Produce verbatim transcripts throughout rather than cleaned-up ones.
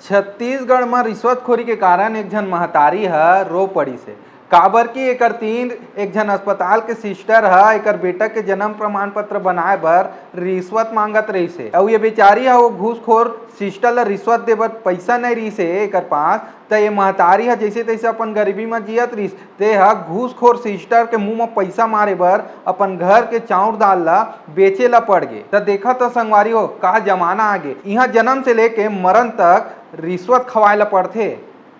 छत्तीसगढ़ म रिश्वतखोरी के कारण एक झन महतारी ह रो पड़िस हे, काबर कि एकर तीन एक झन अस्पताल के सिस्टर ह एकर बेटा के जन्म प्रमाण पत्र बनाए बर रिश्वत मांगत रहिस हे। अउ ये बेचारी ह वो घूसखोर सिस्टर ल रिश्वत दे बर पइसा नइ रहिस हे एकर पास, त ये महतारी ह जइसे तइसे अपन गरीबी म जियत रहिस। ते ह घूसखोर सिस्टर के मुंह म पइसा मारे बर अपन घर के चाउर दाल ल बेचे ल पड़ गे। त देखा त संगवारी हो, का जमाना आ गे। इहां जन्म से लेके मरण तक रिश्वत खवाए ल पड़थे।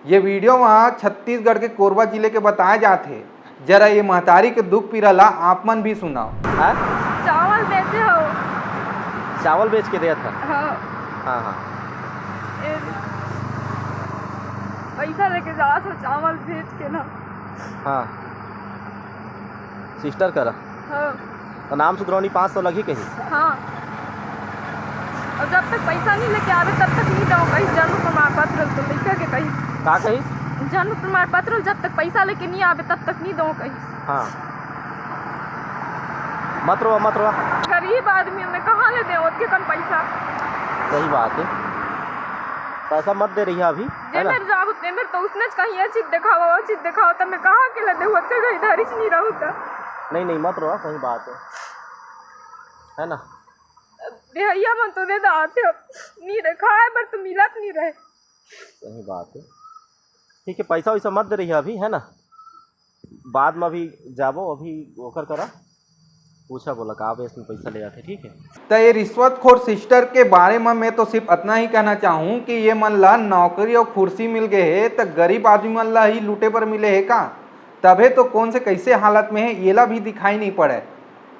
ये वीडियो म छत्तीसगढ़ के कोरबा जिले के बताए जात हे। जरा ये महतारी के दुख पीरा ला आप मन भी सुनाओ। हाँ? चावल बेचे हो। चावल बेच के देत ह। हाँ। हाँ, हाँ। ए, पैसा लेके जात हो चावल बेच के ना। हाँ। सिस्टर करा। हाँ। तो नाम सुधरौनी पाँच सौ लगही कही। हाँ। और जब तक पैसा नहीं लेके आवे, तब तक नहीं दो कही, जन्म प्रमाण पत्र तो लइका के कही। का कही? जन्म प्रमाण पत्र जब तक पैसा लेके नहीं आवे, तब तक नहीं दो कही। हाँ। मत रो, मत रो। गरीब आदमी, मैं कहाँ ले दे ओतके कन पैसा? सही बात है, पैसा मत दे रही है अभी, है ना? जेमेर जाबो, तेमेर तो उसने कहीं ये चीज दिखाओ, वो चीज दिखाओ, तो मैं कहाँ के ले दे ओतके गई धरी नहीं रहू तो। नहीं, नहीं, मत रो, सही बात है, है ना? भैया मन तो दे दाते हो, नहीं रखा है, पर तो मिलत नहीं रहे। सही बात है। ठीक है, पैसा वैसा मत दे रही है अभी, है ना? बाद में अभी जाबो, अभी ओकर करा पूछा, बोला का बेस में पैसा ले आते, ठीक है? त ये रिश्वतखोर सिस्टर के बारे में मैं तो सिर्फ इतना ही कहना चाहूँ कि ये मन ला नौकरी और कुर्सी मिल गए है, त गरीब आदमी मन ला ही लूटे पर मिले है का? तभे तो कौन से कैसे हालत में है, येला भी दिखाई नहीं पड़े।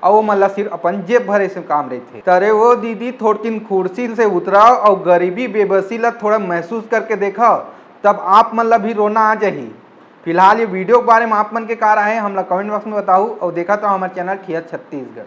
अउ वो मन ला सिर्फ अपन जेब भरे से काम रहिथे। त अरे वो दीदी, थोड़किन कुर्सी से उतराओ अउ गरीबी बेबसी ला थोड़ा महसूस करके देखाओ, तब आप मन ला भी रोना आ जाही। फिलहाल ये वीडियो के बारे में आप मन के का राय है, हमला कमेंट बॉक्स में बताऊ अउ देखत रहो हमारे चैनल ठिया छत्तीसगढ़।